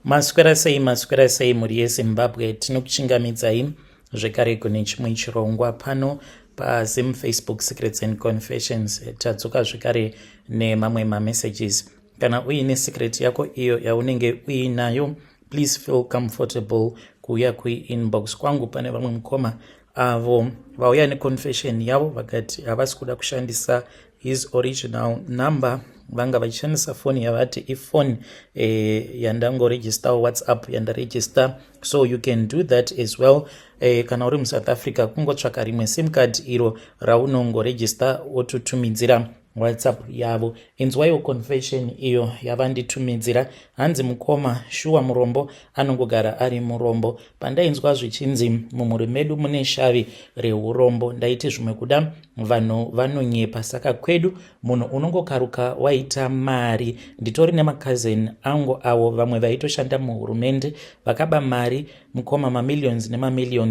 Maswera sei, maswera sei mhuri yeZimbabwe, tinokuchingamidzai zvekare kune chimwe chirongwa pano paZim Facebook Secrets and Confessions. Tadzoka zvekare nemamwe mamessages. Kana uine secret yako iyo yaunenge uinayo, please feel comfortable kuuya kuinbox kwangu. Pane vamwe mukoma avo vauya neconfession yavo, vakati havasi kuda kushandisa his original number, vanga vachishandisa foni yavati ifoni yandangoregistawo WhatsApp yandaregister. So you can do that as well. Kana uri muSouth Africa, kungotsvaka rimwe sim card iro raunongoregister, wototumidzira WhatsApp yavo. Inzwaiwo confession iyo yavanditumidzira. Hanzi, "Mukoma, shuwa murombo anongogara ari murombo. Pandainzwa zvichinzi mumhuri medu mune shavi reurombo, ndaiti zvimwe kuda vanhu vanonyepa. Saka kwedu munhu unongokaruka waita mari. Nditori nemakazeni angu avo vamwe vaitoshanda muhurumende, vakaba mari, mukoma, mamillions nemamillions,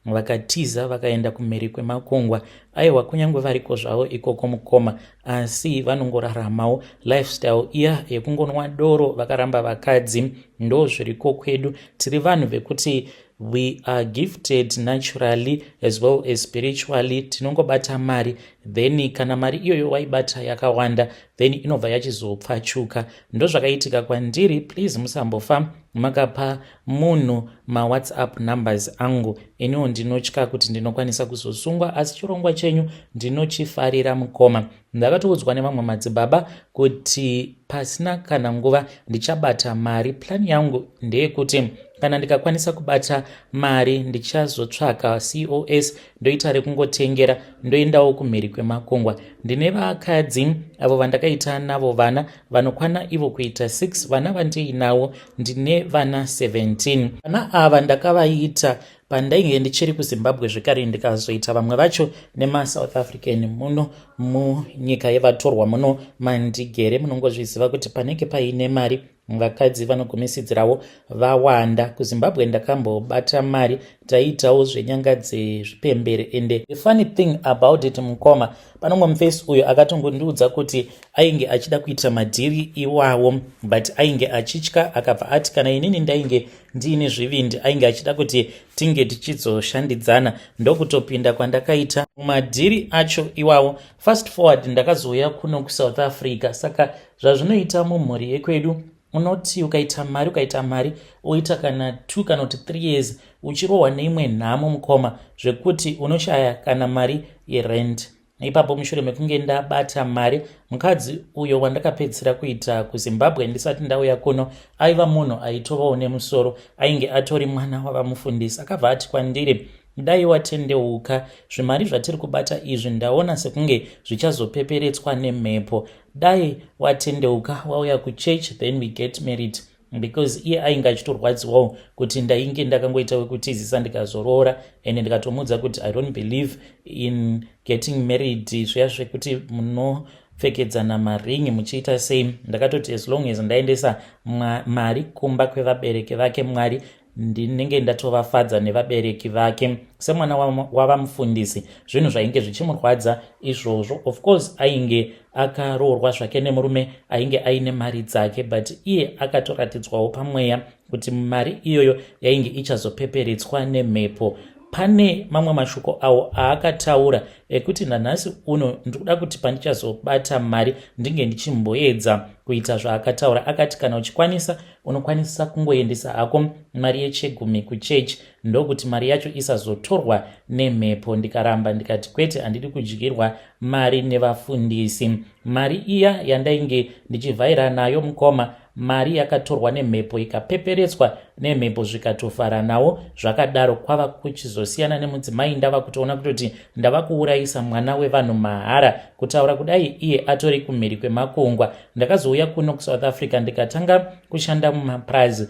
vakatiza vakaenda kumhiri kwemakungwa. Aiwa, kunyange variko zvavo ikoko, mukoma, asi vanongoraramawo lifestyle iya yekungonwa doro, vakaramba vakadzi. Ndo zviriko kwedu. Tiri vanhu vekuti we are gifted naturally as well as spiritually. Tinongobata mari, then kana mari iyoyo waibata yakawanda, then inobva yachizopfachuka. Ndozvakaitika kwandiri. Please musambofa makapa munhu maWhatsApp numbers angu. Iniwo ndinotya kuti ndinokwanisa kuzosungwa, asi chirongwa chenyu ndinochifarira, mukoma. Ndakatoudzwa nevamwe madzibaba kuti pasina kana nguva ndichabata mari. Plan yangu ndeyekuti kana ndikakwanisa kubata mari, ndichazotsvaka cos ndoita rekungotengera, ndoendawo kumhiri kwemakungwa. Ndine vakadzi avo vandakaita navo vana vanokwana ivo kuita 6. Vana vandiinavo, ndine vana 17. Vana ava ndakavaita pandainge ndichiri kuZimbabwe zvekare, ndikazoita vamwe vacho nemaSouth African muno munyika yevatorwa muno mandigere. Munongozviziva kuti panenge paine mari, vakadzi vanogumisidzirawo vawanda. KuZimbabwe ndakambobata mari, taiitawo zvenyanga dzezvipembere. Ende the funny thing about it, mukoma, panomwe mufesi uyo akatongondiudza kuti ainge achida kuita madhiri iwawo, but ainge achitya. Akabva ati kana inini ndainge ndiine zvivindi, ainge achida kuti tinge tichizoshandidzana. Ndokutopinda kwandakaita mumadhiri acho iwawo. Fast forward, ndakazouya kuno kuSouth Africa. Saka zvazvinoita mumhuri yekwedu, unoti ukaita mari, ukaita mari, oita kana 2 kana kuti 3 years uchirohwa neimwe nhamo, mukoma, zvekuti unoshaya kana mari yerent. Ipapo mushure mekunge ndabata mari, mukadzi uyo wandakapedzisira kuita kuZimbabwe ndisati ndauya kuno aiva munhu aitovawo nemusoro, ainge atori mwana wavamufundisi. Akabva ati kwandiri, 'Dai watendeuka. Zvimari zvatiri kubata izvi ndaona sekunge zvichazopeperetswa nemhepo. Dai watendeuka, wauya kuchurch, then we get married,' because iye ainge achitorwadziwawo kuti ndainge ndakangoita wekutizisa ndikazoroora. Ende ndikatomuudza kuti I don't believe in getting married zviya zvekuti munopfekedzana maringi muchiita sei. Ndakatoti as long as ndaendesa mari kumba kwevabereki vake, Mwari ndinenge ndatovafadza nevabereki vake. Semwana wavamufundisi, zvinhu zvainge zvichimurwadza izvozvo. Of course ainge akaroorwa zvake nemurume ainge aine mari dzake, but iye akatoratidzwawo pamweya kuti mari iyoyo yainge ichazopeperetswa nemhepo. Pane mamwe mashoko awo aakataura ekuti nanhasi uno ndikuda kuti pandichazobata mari ndinge ndichimboedza kuita zvaakataura. Akati kana uchikwanisa, unokwanisa kungoendesa hako mari yechegumi kuchechi, ndokuti mari yacho isazotorwa nemhepo. Ndikaramba, ndikati kwete, handidi kudyirwa mari nevafundisi. Mari iya yandainge ndichivhaira nayo, mukoma, mari yakatorwa nemhepo, ikapeperetswa nemhepo, zvikatofara nawo zvakadaro. Kwava kuchizosiyana nemudzimai. Ndava kutoona kutoti ndava kuurayisa mwana wevanhu mahara. Kutaura kudai, iye atori kumhiri kwemakungwa. Ndakazouya kuno kuSouth Africa, ndikatanga kushanda mumapurazi.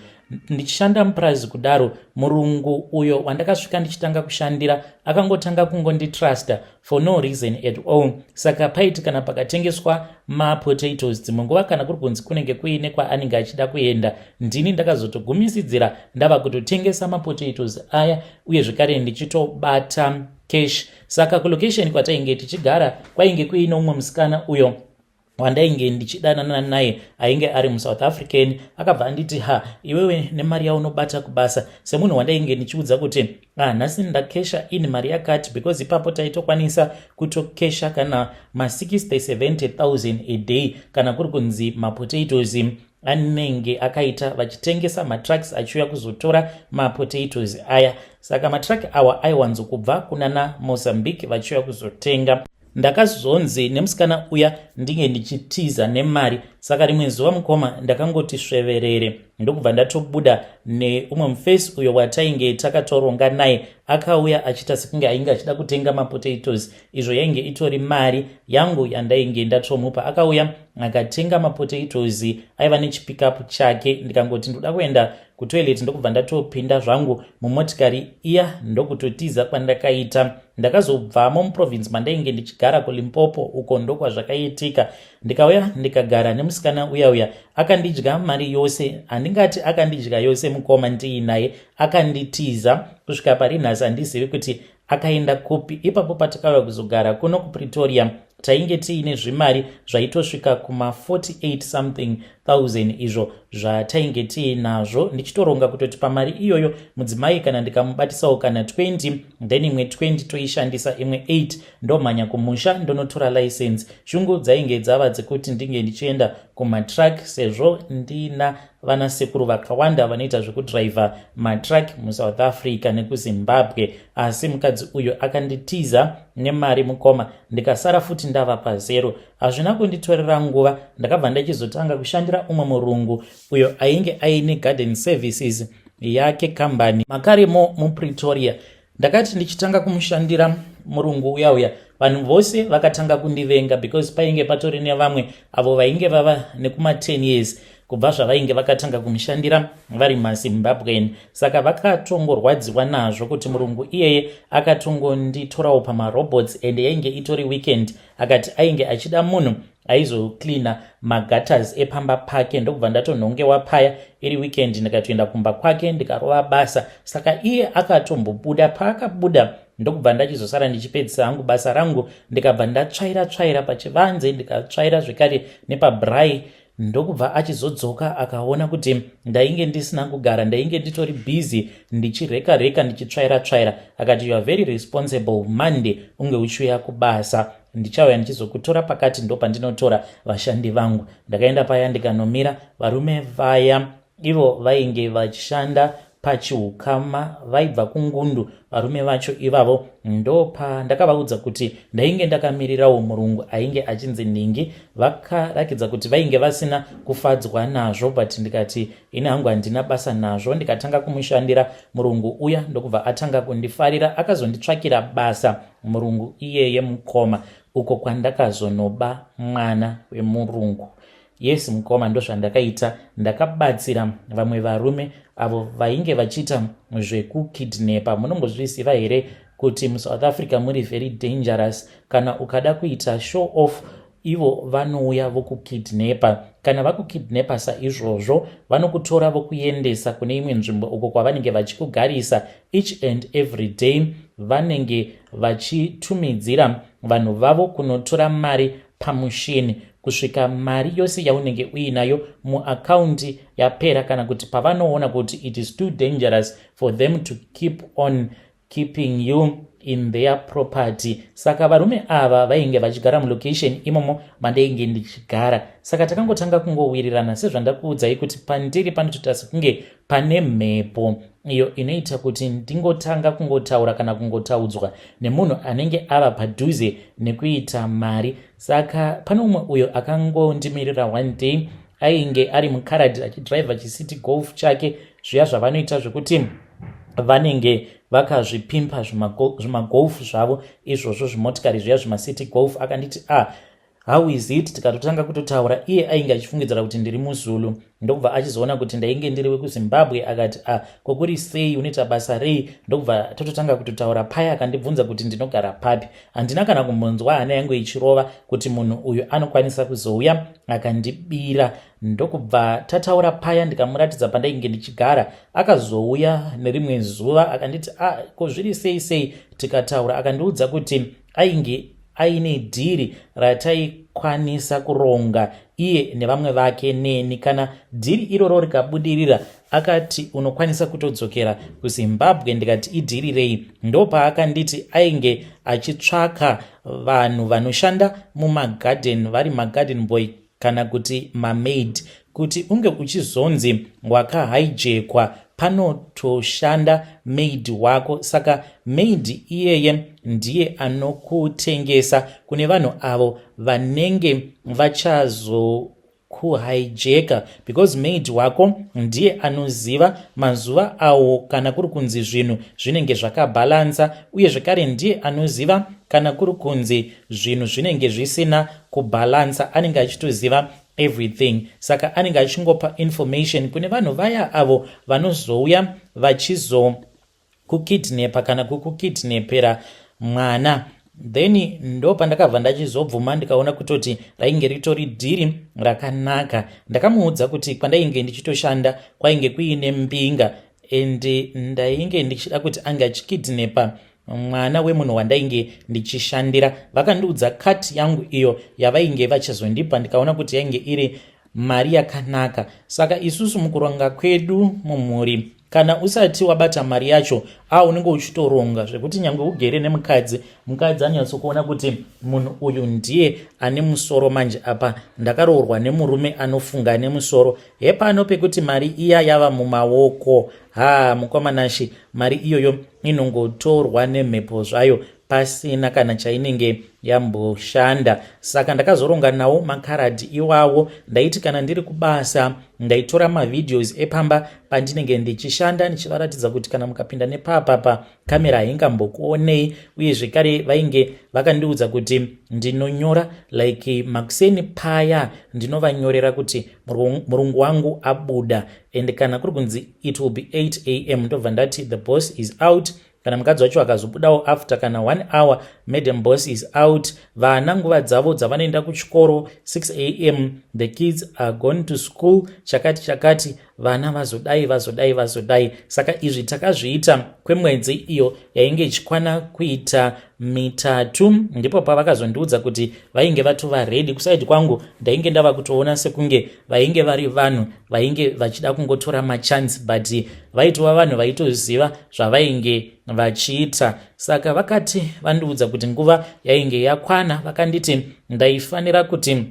Ndichishanda mupurazi kudaro, murungu uyo wandakasvika ndichitanga kushandira akangotanga kungonditrusta for no reason at all. Saka paiti kana pakatengeswa mapotatoes, dzimwe nguva kana kuri kunzi kunenge kuine kwaanenge achida kuenda, ndini ndakazotogumisidzira ndava kutotengesa mapotatoes aya, uye zvekare ndichitobata cash. Saka kulocation kwatainge tichigara kwainge kuine umwe musikana uyo Wandainge ndichidanana naye ainge ari muSouth African akabva anditi, "Ha, iwewe nemari yaunobata kubasa," semunhu wandainge ndichiudza kuti, "Ah, nhasi ndakesha ini mari yakati," because ipapo taitokwanisa kutokesha kana ma60 70,000 a day kana kuri kunzi mapotatoes anenge akaita vachitengesa, matrucks achiuya kuzotora mapotatoes aya. Saka matruck awa aiwanzokubva kunana Mozambique vachiuya kuzotenga. Ndakazonzi nemusikana uya ndinge ndichitiza nemari. Saka rimwe zuva, mukoma, ndakangoti sveverere, ndokubva ndatobuda neumwe mufesi uyo watainge takatoronga naye. Akauya achiita sekunge ainge achida kutenga mapotatoes, izvo yainge itori mari yangu yandainge ndatomupa. Akauya akatenga mapotatoes, aiva nechipikapu chake. Ndikangoti ndoda kuenda kutoilet, ndokubva ndatopinda zvangu mumotikari iya, ndokutotiza kwandakaita. Ndakazobvamo muprovince mandainge ndichigara kuLimpopo, uko ndokwazvakaitika. Ndikauya ndikagara nemusikana uya uya, akandidya mari yose. Handingati akandidya yose, mukoma, ndiinaye. Akanditiza kusvika pari nhasi, handizivi kuti akaenda kupi. Ipapo patakauya kuzogara kuno kuPretoria, tainge tiine zvimari zvaitosvika kuma48 something thousand izvo zvatainge tiinazvo, ndichitoronga kutoti pamari iyoyo mudzimai kana ndikamubatisawo kana 20, then imwe 20 toishandisa, imwe 8 ndomhanya kumusha ndonotora license. Shungu dzainge dzava dzekuti ndinge ndichienda kumatruck, sezvo ndina vanasekuru vakawanda vanoita zvekudhiraivha matruck muSouth Africa nekuZimbabwe. Asi mukadzi uyu akanditiza nemari, mukoma, ndikasara futi ndava pazero. Hazvina kunditorera nguva, ndakabva ndachizotanga kushandira umwe murungu uyo ainge aine garden services yake kambani makaremo muPretoria. Ndakati ndichitanga kumushandira murungu uya uya, vanhu vose vakatanga kundivenga, because painge patori nevamwe avo vainge vava nekuma10 years kubva zvavainge vakatanga kumushandira vari maZimbabwean. Saka vakatongorwadziwa nazvo kuti murungu iyeye akatongonditorawo pamarobots, and yainge itori weekend. Akati ainge achida munhu aizocleana magutters epamba pake, ndokubva ndatonhongewa paya iri weekend, ndikatoenda kumba kwake ndikarova basa. Saka iye akatombobuda. Paakabuda, ndokubva ndachizosara ndichipedzisa hangu basa rangu, ndikabva ndatsvaira tsvaira pachivanze, ndikatsvaira zvekare nepabraai. Ndokubva achizodzoka, akaona kuti ndainge ndisina kugara, ndainge nditori busy ndichireka reka, ndichitsvaira tsvaira. Akati, "You are very responsible. Monday unge uchiuya kubasa, ndichauya ndichizokutora pakati, ndo pandinotora vashandi vangu." Ndakaenda paya ndikanomira. Varume vaya ivo vainge vachishanda pachiukama, vaibva kuNgundu varume vacho ivavo. Ndopa ndakavaudza kuti ndainge ndakamirirawo murungu ainge achinzi Nhingi. Vakarakidza kuti vainge vasina kufadzwa nazvo, but ndikati ini hangu handina basa nazvo. Ndikatanga kumushandira murungu uya, ndokubva atanga kundifarira. Akazonditsvakira basa murungu iyeye, mukoma, uko kwandakazonoba mwana wemurungu. Yes, mukoma, ndozvandakaita. Ndakabatsira vamwe varume avo vainge vachiita zvekukidnapa. Munombozviziva here kuti muSouth Africa muri very dangerous? Kana ukada kuita show off, ivo vanouya vokukidnapa. Kana vakukidnapa saizvozvo, vanokutora vokuendesa kune imwe nzvimbo uko kwavanenge vachikugarisa. Each and every day vanenge vachitumidzira vanhu vavo kunotora mari pamushini, kusvika mari yose yaunenge uinayo muakaundi yapera, kana kuti pavanoona kuti it is too dangerous for them to keep on keeping you in their property. Saka varume ava vainge vachigara mulocation imomo mandainge ndichigara. Saka takangotanga kungowirirana. Sezvandakuudzai kuti pandiri panotoita sekunge pane mhepo iyo inoita kuti ndingotanga kungotaura kana kungotaudzwa nemunhu anenge ava padhuze nekuita mari. Saka pane umwe uyo akangondimirira one day, ainge ari mukaradhi achidhiraivha chiCity Golf chake, zviya zvavanoita zvekuti vanenge vakazvipimpa zvimagolf zvavo izvozvo, zvimotikari zviya zvimaCity Golf. Akanditi, "Ah, how is it?" Tikatotanga kutotaura. Iye ainge achifungidzira kuti ndiri muZulu, ndokubva achizoona kuti ndainge ndiri wekuZimbabwe. Akati, "Ah, kokuri sei? Unoita basa rei?" Ndokubva tototanga kutotaura paya. Akandibvunza kuti ndinogara papi. Handina kana kumbonzwa hana yangu ichirova kuti munhu uyu anokwanisa kuzouya akandibira. Ndokubva tataura paya, ndikamuratidza pandainge ndichigara. Akazouya nerimwe zuva akanditi, "Ah, ko zviri sei sei?" Tikataura, akandiudza kuti ainge aine dhiri ratai. Aikwanisa kuronga iye nevamwe vake neni. Kana dhiri iroro rikabudirira, akati unokwanisa kutodzokera kuZimbabwe. Ndikati, "Idhiri rei?" Ndopaakanditi ainge achitsvaka vanhu vanoshanda mumagadhen, vari magarden boy kana kuti mamaid. Kuti unge uchizonzi wakahijackwa, panotoshanda maid wako. Saka maid iyeye ndiye anokutengesa kune vanhu avo vanenge vachazokuhijacka, because maid wako ndiye anoziva mazuva awo kana kuri kunzi zvinhu zvinenge zvakabhalansa, uye zvekare ndiye anoziva kana kuri kunzi zvinhu zvinenge zvisina kubhalansa. Anenge achitoziva everything, saka anenge achingopa information kune vanhu vaya avo vanozouya vachizokukidnapa kana kukukidnapera mwana. Then ndo pandakabva ndachizobvuma, ndikaona kutoti rainge ritori dhiri rakanaka. Ndakamuudza kuti kwandainge ndichitoshanda kwainge kuine mbinga, and ndainge ndichida kuti ange achikidnapa mwana wemunhu wandainge ndichishandira. Vakandiudza cut yangu iyo yavainge vachizondipa, ndikaona kuti yainge iri mari yakanaka. Saka isusu mukuronga kwedu mumhuri, kana usati wabata mari yacho, a unenge uchitoronga zvekuti nyange ugere nemukadzi, mukadzi anonyatsokuona kuti munhu uyu ndiye ane musoro. Manje apa ndakaroorwa nemurume anofunga nemusoro. Hepano pekuti mari iya yava mumaoko. Ha, mukomanashi, mari iyoyo inongotorwa nemhepo zvayo pasina kana chainenge yamboshanda. Saka ndakazoronga nawo makaradhi iwawo. Ndaiti kana ndiri kubasa, ndaitora mavideos epamba pandinenge ndichishanda, ndichivaratidza kuti kana mukapinda nepapapa, kamera haingambokuonei. Uye zvekare vainge vakandiudza kuti ndinonyora like makuseni paya, ndinovanyorera kuti murungu wangu abuda, and kana kuri kunzi it will be 8 a.m., ndobva ndati, "The boss is out." Kana mukadzi wacho akazobudawo after kana 1 hour, "Madam boss is out." Vana nguva dzavo dzavanoenda kuchikoro, 6 a.m. the kids are gone to school, chakati chakati, vana vazodai, vazodai, vazodai. Saka izvi takazviita kwemwedzi iyo yainge ichikwana kuita 3. Ndipo pavakazondiudza kuti vainge vatova ready. Kuside kwangu ndainge ndava kutoona sekunge vainge vari vanhu vainge vachida kungotora machance, but vaitova vanhu vaitoziva zvavainge vachiita. Saka vakati vandiudza kuti nguva yainge yakwana, vakanditi ndaifanira kuti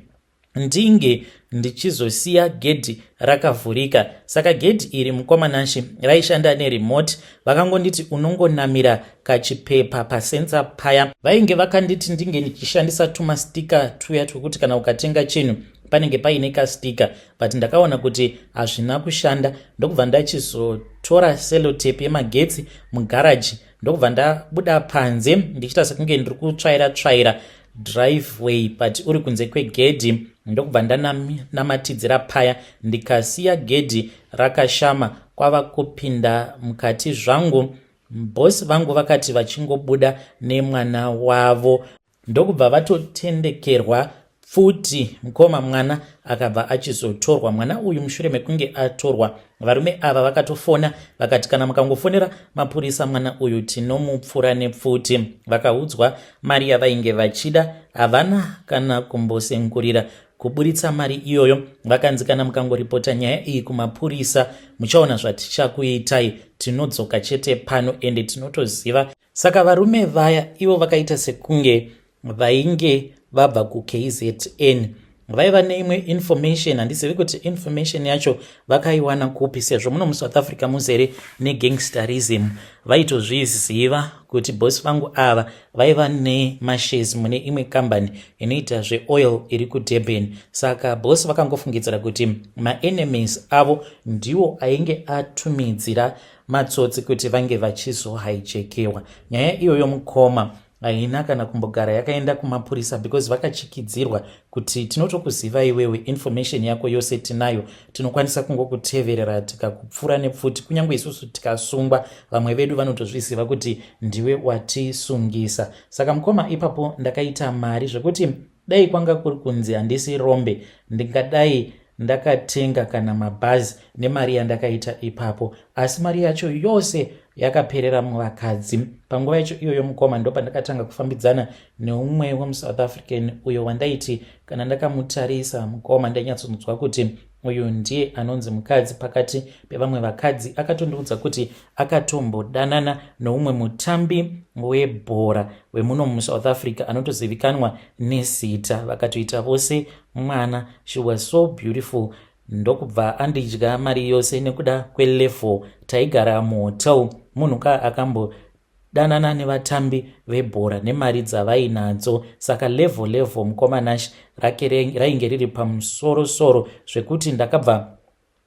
ndinge ndichizosiya gedhi rakavhurika. Saka gedhi iri, mukomanashi, raishanda neremote. Vakangonditi unongonamira kachipepa pasensor paya. Vainge vakanditi ndinge ndichishandisa tumasticker tuya twekuti kana ukatenga chinhu panenge paine kasticker, but ndakaona kuti hazvina kushanda. Ndokubva ndachizotora sellotape yemagetsi mugaraji, ndokubva ndabuda panze ndichiita sekunge ndiri kutsvaira tsvaira driveway, but uri kunze kwegedhi. Ndokubva ndanamatidzira paya, ndikasiya gedhi rakashama, kwava kupinda mukati zvangu. Bhosi vangu vakati vachingobuda nemwana wavo, ndokubva vatotendekerwa pfuti. Mukoma, mwana akabva achizotorwa. Mwana uyu, mushure mekunge atorwa, varume ava vakatofona vakati, "Kana mukangofonera mapurisa, mwana uyu tinomupfura nepfuti." Vakaudzwa mari yavainge vachida. Havana kana kumbosengurira kuburitsa mari iyoyo. Vakanzi, "Kana mukangoripota nyaya iyi kumapurisa, muchaona zvatichakuitai. Tinodzoka chete pano, ende tinotoziva." Saka varume vaya ivo vakaita sekunge vainge vabva kuKZN, vaiva neimwe information. Handizivi kuti information yacho vakaiwana kupi, sezvo muno muSouth Africa muzere negangsterism. Vaitozviziva kuti bhosi vangu ava vaiva nemashares mune imwe kambani inoita zveoil iri kuDurban. Saka bhosi vakangofungidzira kuti maenemies avo ndiwo ainge atumidzira matsotsi kuti vange vachizohijackewa. Nyaya iyoyo, mukoma, haina kana kumbogara yakaenda kumapurisa, because vakachikidzirwa kuti, "Tinotokuziva iwewe, information yako yose tinayo. Tinokwanisa kungokuteverera tikakupfura nepfuti. Kunyange isusu tikasungwa, vamwe vedu vanotozviziva kuti ndiwe watisungisa." Saka mukoma, ipapo ndakaita mari zvekuti dai kwanga kuri kunzi handisi rombe, ndingadai ndakatenga kana mabhazi nemari yandakaita ipapo. Asi mari yacho yose yakaperera muvakadzi. Panguva yacho iyoyo mukoma, ndopandakatanga kufambidzana neumwe wemuSouth African uyo wandaiti kana ndakamutarisa mukoma, ndainyatsonzwa kuti uyu ndiye anonzi mukadzi pakati pevamwe vakadzi. Akatondiudza kuti akatombodanana noumwe mutambi webhora wemuno muSouth Africa anotozivikanwa nezita, vakatoita vose mwana. She was so beautiful. Ndokubva andidya mari yose nekuda kwelevel. Taigara muhotel. Munhu ka akambodanana nevatambi vebhora nemari dzavainadzo, saka level level mukoma Nash rake rainge riri pamusorosoro, zvekuti ndakabva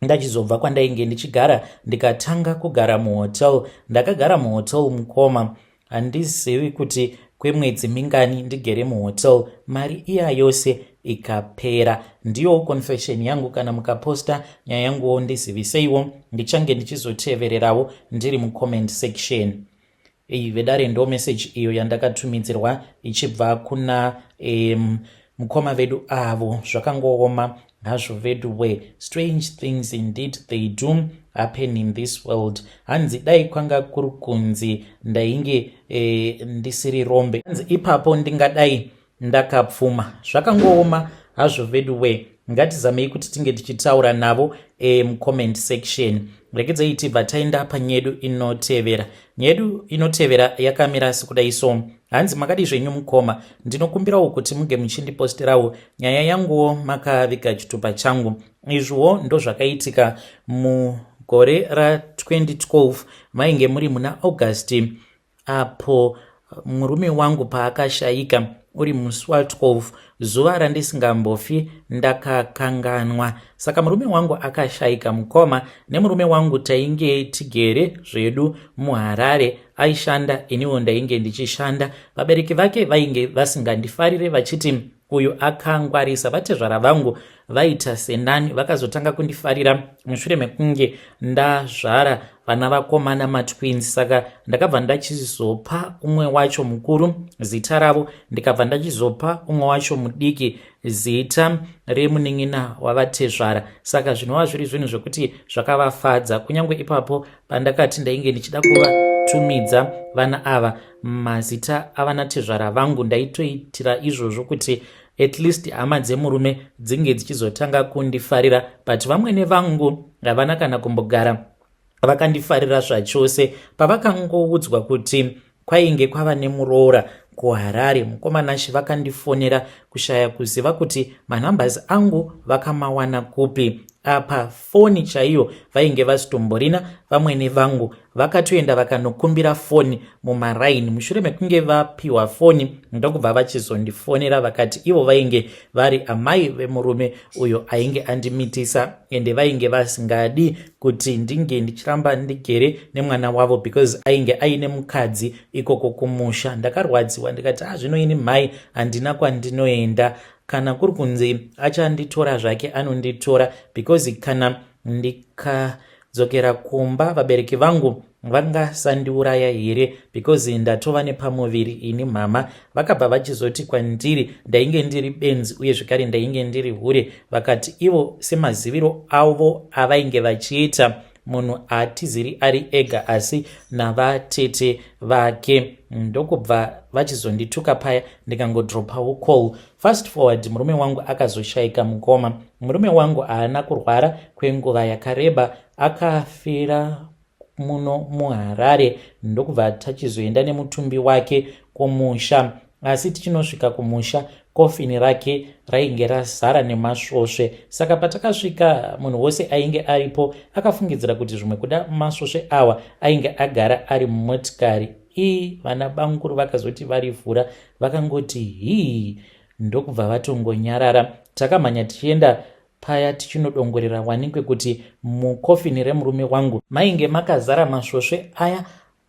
ndachizobva kwandainge ndichigara, ndikatanga kugara muhotel. Ndakagara muhotel mukoma, handizivi kuti kwemwedzi mingani ndigere muhotel, mari iya yose ikapera. Ndiyo confession yangu. Kana mukaposta nyaya yanguwo, ndiziviseiwo, ndichange ndichizotevererawo ndiri mucomment section. Iyi vedare ndo message iyo yandakatumidzirwa ichibva kuna mukoma vedu avo. Zvakangooma hazvo vedu. Strange things indeed, they do happen in this world. Hanzi dai kwanga kuri kunzi ndainge ndisiri rombe, hanzi ipapo ndingadai ndakapfuma. Zvakangooma hazvo vedu. Ngatizamei kuti tinge tichitaura navo mucomment section. Regedzei tibva taenda panyedu inotevera. Nyedu inotevera yakamira sekudai so. Hanzi, "Makadi zvenyu mukoma? Ndinokumbirawo kuti muge muchindiposterawo nyaya yanguwo makaviga chitupa changu. Izviwo ndozvakaitika mugore ra2012, mainge muri muna August, apo murume wangu paakashayika uri musi wa12, zuva randisingambofi ndakakanganwa. Saka murume wangu akashayika mukoma. Nemurume wangu tainge tigere zvedu muHarare. Aishanda, iniwo ndainge ndichishanda. Vabereki vake vainge vasingandifarire, vachiti uyu akangwarisa. Vatezvara vangu vaita senani. Vakazotanga kundifarira mushure mekunge ndazvara vana vakomana, matwins. Saka ndakabva ndachizopa umwe wacho mukuru zita ravo, ndikabva ndachizopa umwe wacho mudiki zita remunin'ina wavatezvara. Saka zvinova zviri zvinhu zvekuti zvakavafadza. Kunyange ipapo pandakati ndainge ndichida kuvatumidza vana ava mazita avanatezvara vangu, ndaitoitira izvozvo kuti at least hama dzemurume dzinge dzichizotanga kundifarira. But vamwene vangu havana kana kumbogara vakandifarira zvachose. Pavakangoudzwa kuti kwainge kwava nemuroora kuHarare, mukoma Nashi, vakandifonera, kushaya kuziva kuti manumbers angu vakamawana kupi. Apa foni chaiyo vainge vasitomborina. Vamwene vangu vakatoenda vakanokumbira foni mumaraini. Mushure mekunge vapiwa foni, ndokubva vachizondifonera, vakati ivo vainge vari amai vemurume uyo ainge andimitisa, ende vainge vasingadi kuti ndinge ndichiramba ndigere nemwana wavo because ainge aine mukadzi ikoko kumusha. Ndakarwadziwa, ndikati, "Ah, zvino ini mhai handina kwandinoenda. Kana kuri kunzi achanditora zvake, anonditora, because kana ndikadzokera kumba, vabereki vangu vangasandiuraya here? Because ndatova nepamuviri ini mhama." Vakabva vachizoti kwandiri ndainge ndiri benzi, uye zvekare ndainge ndiri hure. Vakati ivo semaziviro avo avainge vachiita, munhu haatiziri ari ega, asi navatete vake. Ndokubva vachizondituka paya, ndikangodropawo call. Fast forward, murume wangu akazoshayika mukoma. Murume wangu haana kurwara kwenguva yakareba, akafira muno muHarare. Ndokubva tachizoenda nemutumbi wake kumusha. Asi tichinosvika kumusha, kofini rake rainge razara nemasvosve. Saka patakasvika, munhu wose ainge aripo akafungidzira kuti zvimwe kuda masvosve awa ainge agara ari mumotikari ii. Vana banguru vakazoti varivhura, vakangoti hii, ndokubva vatongonyarara. Takamhanya tichienda paya tichinodongorera, wanikwe kuti mukofini remurume wangu mainge makazara masvosve aya,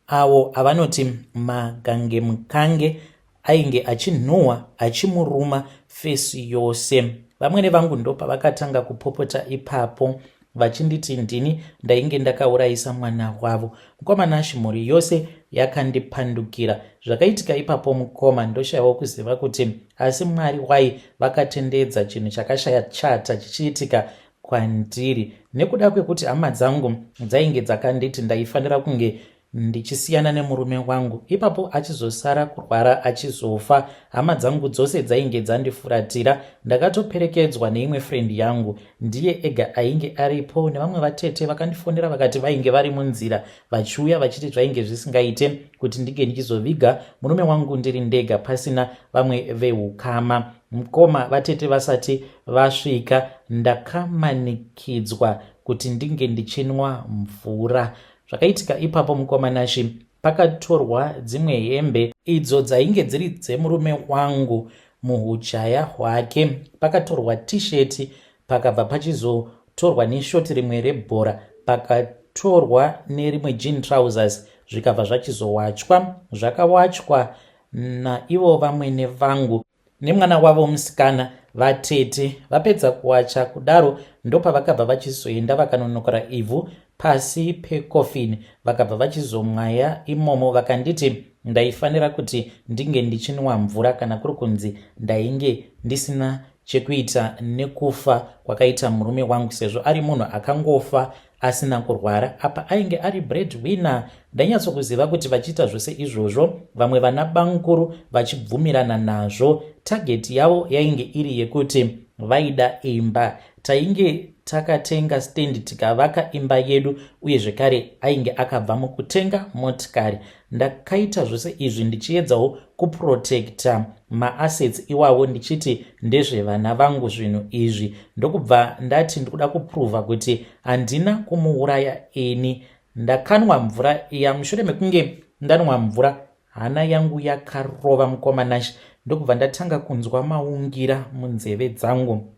awo avanoti magange mukange, ainge achinhuhwa achimuruma face yose. Vamwene vangu ndo pavakatanga kupopota ipapo, vachinditi ndini ndainge ndakaurayisa mwana wavo. Mukoma Nashi, mhuri yose yakandipandukira. Zvakaitika ipapo mukoma, ndoshayiwa kuziva kuti asi Mwari wai vakatendedza chinhu chakashaya chata chichiitika kwandiri, nekuda kwekuti hama dzangu dzainge dzakanditi ndaifanira kunge ndichisiyana nemurume wangu. Ipapo achizosara kurwara achizofa. Hama dzangu dzose dzainge dzandifuratira. Ndakatoperekedzwa neimwe friend yangu, ndiye ega ainge aripo, nevamwe vatete vakandifonera vakati vainge vari munzira vachiuya, vachiti zvainge zvisingaite kuti ndinge ndichizoviga murume wangu ndiri ndega pasina vamwe veukama. Mukoma, vatete vasati vasvika, ndakamanikidzwa kuti ndinge ndichinwa mvura. Zvakaitika ipapo, mukoma Nashi, pakatorwa dzimwe hembe idzo dzainge dziri dzemurume wangu muhujaya hwake. Pakatorwa tisheti, pakabva pachizotorwa neshoti rimwe rebhora, pakatorwa nerimwe jean trousers, zvikabva zvachizowachwa. Zvakawachwa naivo vamwene vangu nemwana wavo musikana. Vatete vapedza kuwacha kudaro, ndopavakabva vachizoenda vakanonokora ivhu pasi pekofini, vakabva vachizomwaya imomo. Vakanditi ndaifanira kuti ndinge ndichinwa mvura kana kuri kunzi ndainge ndisina chekuita nekufa kwakaita murume wangu, sezvo ari munhu akangofa asina kurwara. Apa ainge ari bread winner. Ndainyatsokuziva kuti vachiita zvose izvozvo, vamwe vana bankuru vachibvumirana nazvo, target yavo yainge iri yekuti vaida imba. Tainge takatenga stand, tikavaka imba yedu, uye zvekare ainge akabva mukutenga motikari. Ndakaita zvose izvi ndichiedzawo kuprotecta maassets iwawo, ndichiti ndezvevana vangu zvinhu izvi. Ndokubva ndati ndikuda kuprova kuti handina kumuuraya ini. Ndakanwa mvura iya. Mushure mekunge ndanwa mvura, hana yangu yakarova, mukoma Nash. Ndokubva ndatanga kunzwa maungira munzeve dzangu.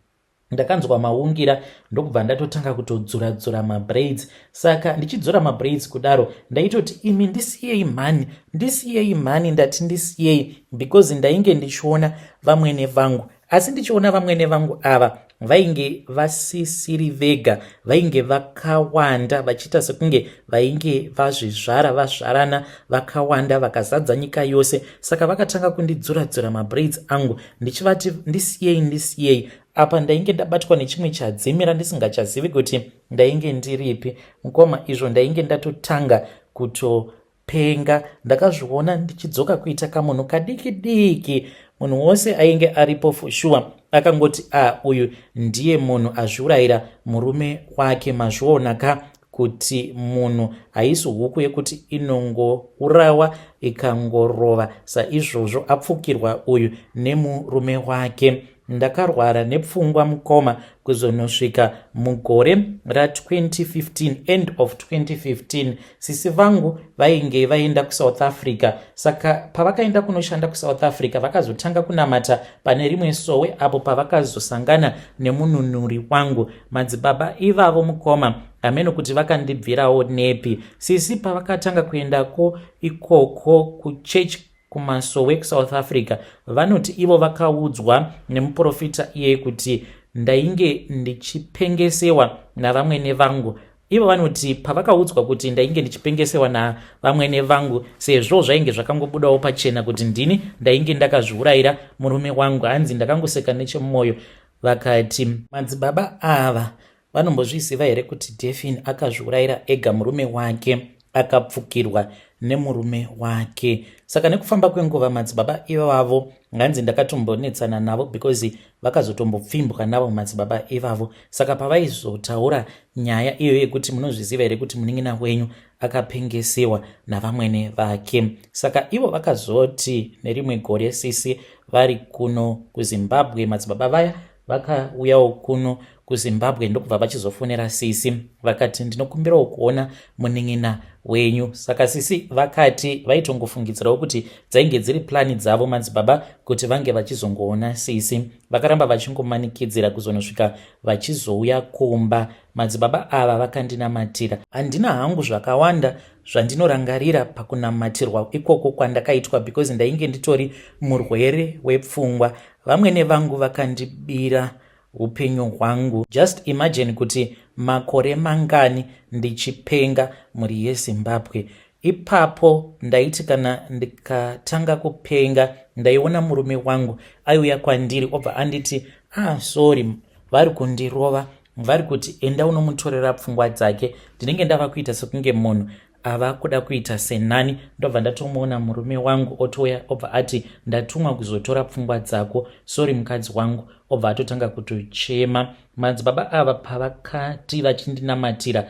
Ndakanzwa maungira, ndokubva ndatotanga kutodzura-dzura mabraids. Saka ndichidzura mabraids kudaro, ndaitoti, "Imi, ndisiyei mhani, ndisiyei mhani, ndati ndisiyei," because ndainge ndichiona vamwene vangu. Asi ndichiona vamwene vangu ava, vainge vasisiri vega, vainge vakawanda, vachiita sekunge vainge vazvizvara, vazvarana vakawanda, vakazadza nyika yose. Saka vakatanga kundidzura-dzura mabraids angu, ndichivati, "Ndisiyei, ndisiyei." Apa ndainge ndabatwa nechimwe chadzimira, ndisingachazivi kuti ndainge ndiripi, mukoma. Izvo ndainge ndatotanga kutopenga. Ndakazviona ndichidzoka kuita kamunhu kadiki diki. Munhu wose ainge aripo for sure akangoti, "A, ah, uyu ndiye munhu azviurayira murume wake. Mazviona ka kuti munhu haisi huku yekuti inongourawa ikangorova saizvozvo. Apfukirwa uyu nemurume wake." Ndakarwara nepfungwa, mukoma, kuzonosvika mugore ra2015, end of 2015. Sisi vangu vainge vaenda kuSouth Africa. Saka pavakaenda kunoshanda kuSouth Africa, vakazotanga kunamata pane rimwe sowe, apo pavakazosangana nemununuri wangu. Madzibaba ivavo, mukoma, hameno kuti vakandibvirawo nepi. Sisi pavakatanga kuendako ikoko kuchechi kumasowe kuSouth Africa, vanoti ivo vakaudzwa nemuprofita iyeye kuti ndainge ndichipengesewa navamwene vangu. Ivo vanoti pavakaudzwa kuti ndainge ndichipengesewa navamwene vangu, sezvo zvainge zvakangobudawo pachena kuti ndini ndainge ndakazviurayira murume wangu, hanzi ndakangoseka nechemumwoyo. Vakati, "Madzibaba ava vanombozviziva here kuti Defin akazviurayira ega murume wake, akapfukirwa nemurume wake?" Saka nekufamba kwenguva, madzibaba ivavo, nganzi ndakatombonetsana navo because vakazotombopfimbwa navo madzibaba ivavo. Saka pavaizotaura nyaya iyoyo yekuti, "Munozviziva here kuti munin'ina wenyu akapengesewa navamwene vake?" Saka ivo vakazoti nerimwe gore, sisi vari kuno kuZimbabwe, madzibaba vaya vakauyawo kuno kuZimbabwe, ndokubva vachizofonera sisi vakati, "Ndinokumbirawo kuona munin'ina wenyu." Saka sisi vakati vaitongofungidzirawo kuti dzainge dziri plani dzavo madzibaba kuti vange vachizongoona sisi. Vakaramba vachingomanikidzira kuzonosvika vachizouya kumba. Madzibaba ava vakandinamatira. Handina hangu zvakawanda zvandinorangarira pakunamatirwa ikoko kwandakaitwa, because ndainge nditori murwere wepfungwa. Vamwene vangu vakandibira upenyu hwangu. Just imagine kuti makore mangani ndichipenga, mhuri yeZimbabwe. Ipapo ndaiti kana ndikatanga kupenga, ndaiona murume wangu aiuya kwandiri, obva anditi, "Ah, sorry, vari kundirova, vari kuti enda unomutorera pfungwa dzake." Ndinenge ndava kuita sekunge munhu Ava kuda kuita senani. Ndobva ndatomuona murume wangu otouya, obva ati, "Ndatumwa kuzotora pfungwa dzako. Sorry, mukadzi wangu." Obva atotanga kutochema. Madzibaba ava pavakati vachindinamatira,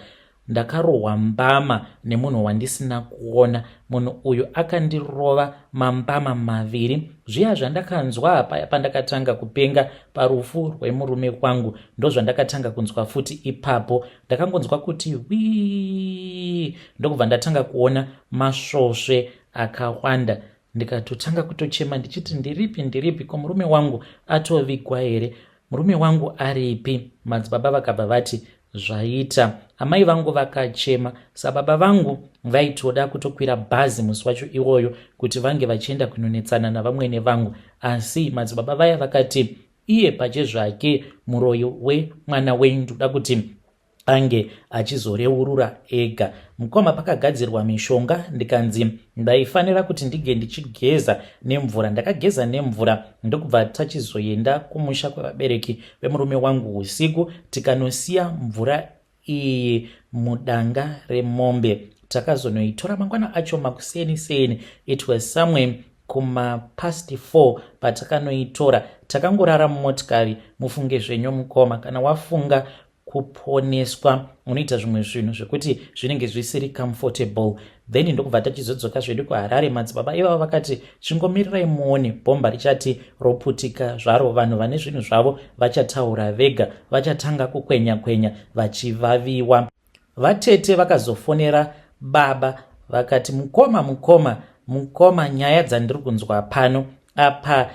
ndakarohwa mbama nemunhu wandisina kuona. Munhu uyu akandirova mambama maviri. Zviya zvandakanzwa paya pandakatanga kupenga parufu rwemurume wangu, ndozvandakatanga kunzwa futi ipapo. Ndakangonzwa kuti wii, ndokubva ndatanga kuona masvosve akawanda. Ndikatotanga kutochema ndichiti, "Ndiripi? Ndiripi? Ko murume wangu atovigwa here? Murume wangu aripi?" Madzibaba vakabva vati, "Zvaita." Amai vangu vakachema. Sababa vangu vaitoda kutokwira bhazi musi wacho iwoyo kuti vange vachienda kunonetsana navamwene vangu, asi madzibaba vaya vakati, "Iye pachezvake muroyi wemwana wenyu, ndoda kuti ange achizoreurura ega." Mukoma, pakagadzirwa mishonga, ndikanzi ndaifanira kuti ndinge ndichigeza nemvura. Ndakageza nemvura, ndokubva tachizoenda kumusha kwevabereki vemurume wangu usiku, tikanosiya mvura iyi mudanga remombe. Takazonoitora mangwana acho makuseni seni. It was somewhere kumapast 4 patakanoitora. Takangorara mumotikari. Mufunge zvenyu mukoma, kana wafunga kuponeswa, unoita zvimwe zvinhu zvekuti zvinenge zvisiri comfortable. Then ndokubva tachizodzoka zvedu kuHarare. Madzibaba ivavo vakati, "Chingomirirai muone, bhomba richati roputika zvaro. Vanhu vane zvinhu zvavo vachataura vega, vachatanga kukwenya kwenya vachivaviwa." Vatete vakazofonera baba vakati, "Mukoma, mukoma, mukoma, nyaya dzandiri kunzwa pano apa."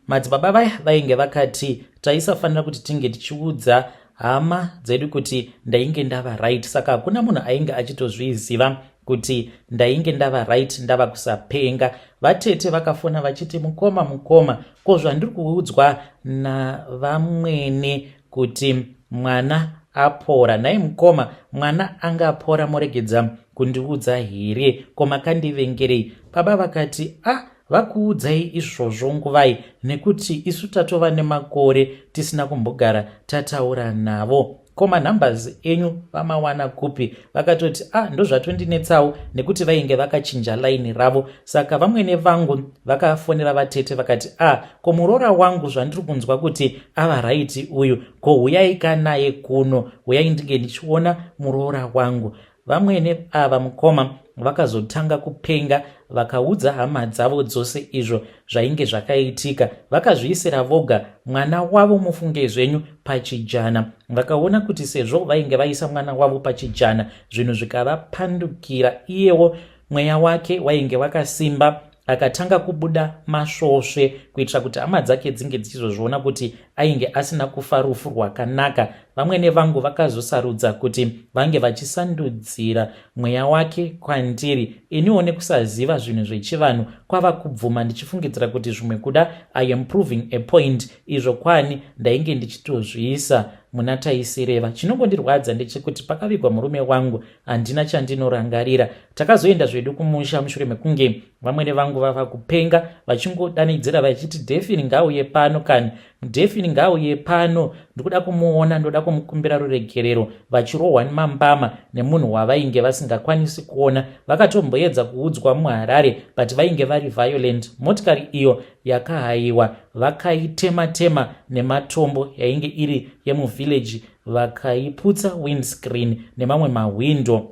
Madzibaba vaya vainge vakati taisafanira kuti tinge tichiudza hama dzedu kuti ndainge ndava right, saka hakuna munhu ainge achitozviziva kuti ndainge ndava right, ndava kusapenga. Vatete vakafona vachiti, "Mukoma, mukoma, ko zvandiri kuudzwa navamwene kuti mwana apora? Nhai mukoma, mwana angapora moregedza kundiudza here? Ko makandivengerei?" Baba vakati, "A ah, vakuudzai izvozvo nguvai? Nekuti isu tatova nemakore tisina kumbogara tataura navo. Ko manumbers enyu vamawana kupi?" Vakatoti, "A ah, ndozvatondinetsawo, nekuti vainge vakachinja laini ravo." Saka vamwene vangu vakafonera vatete vakati, "A ah, ko muroora wangu zvandiri kunzwa kuti ava right uyu, ko huyai kanaye kuno, huyai ndinge ndichiona muroora wangu." Vamwene ava mukoma vakazotanga kupenga. Vakaudza hama dzavo dzose izvo zvainge zvakaitika. Vakazviisira voga mwana wavo, mufunge zvenyu, pachijana. Vakaona kuti sezvo vainge vaisa mwana wavo pachijana, zvinhu zvikavapandukira, iyewo mweya wake wainge wakasimba, akatanga kubuda masvosve kuitira kuti hama dzake dzinge dzichizozviona kuti ainge asina kufa rufu rwakanaka. Vamwene vangu vakazosarudza kuti vange vachisandudzira mweya wake kwandiri. Iniwo nekusaziva zvinhu zvechivanhu, kwava kubvuma ndichifungidzira kuti zvimwe kuda I am proving a point, izvo kwani ndainge ndichitozviisa muna taisireva. Chinongondirwadza ndechekuti pakavigwa murume wangu handina chandinorangarira. Takazoenda zvedu kumusha mushure mekunge vamwene vangu vava kupenga, vachingodanidzira vachiti, "Defini ngauye pano kani, Defini ngauye pano, ndikuda kumuona, ndoda kumukumbira ruregerero," vachirohwa nemambama nemunhu wavainge vasingakwanisi kuona. Vakatomboedza kuudzwa muHarare, but vainge vari violent. Motikari iyo yakahayiwa vakaitema-tema nematombo, yainge iri yemuvillage, vakaiputsa windscreen nemamwe mahwindo.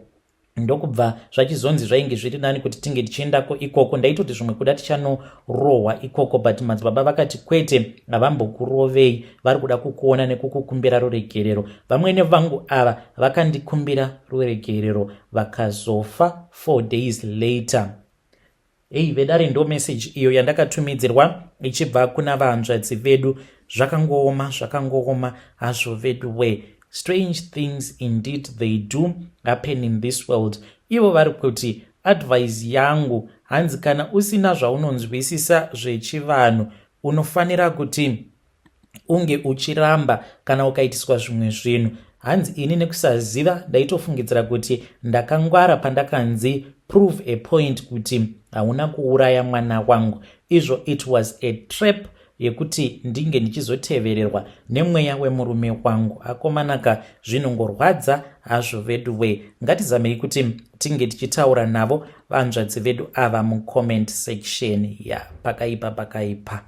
Ndokubva zvachizonzi zvainge zviri nani kuti tinge tichiendako ikoko. Ndaitoti zvimwe kuda tichanorohwa ikoko, but madzibaba vakati, "Kwete, havambokurovei, vari kuda kukuona nekukukumbira ruregerero." Vamwene vangu ava vakandikumbira ruregerero, vakazofa 4 days later. Ei vedare, ndo meseji iyo yandakatumidzirwa ichibva kuna vahanzvadzi vedu. Zvakangooma, zvakangooma hazvo vedu we. Strange things indeed, they do happen in this world. Ivo vari kuti advice yangu, hanzi kana usina zvaunonzwisisa zvechivanhu, unofanira kuti unge uchiramba kana ukaitiswa zvimwe zvinhu. Hanzi ini nekusaziva ndaitofungidzira kuti ndakangwara pandakanzi prove a point kuti hauna kuuraya mwana wangu, izvo it was a trap. yekuti ndinge ndichizotevererwa nemweya wemurume wangu. Akomanaka, zvinongorwadza hazvo veduwe. Ngatizamei kuti tinge tichitaura navo vanzvadzi vedu ava mucomment section. Ya, pakaipa, pakaipa.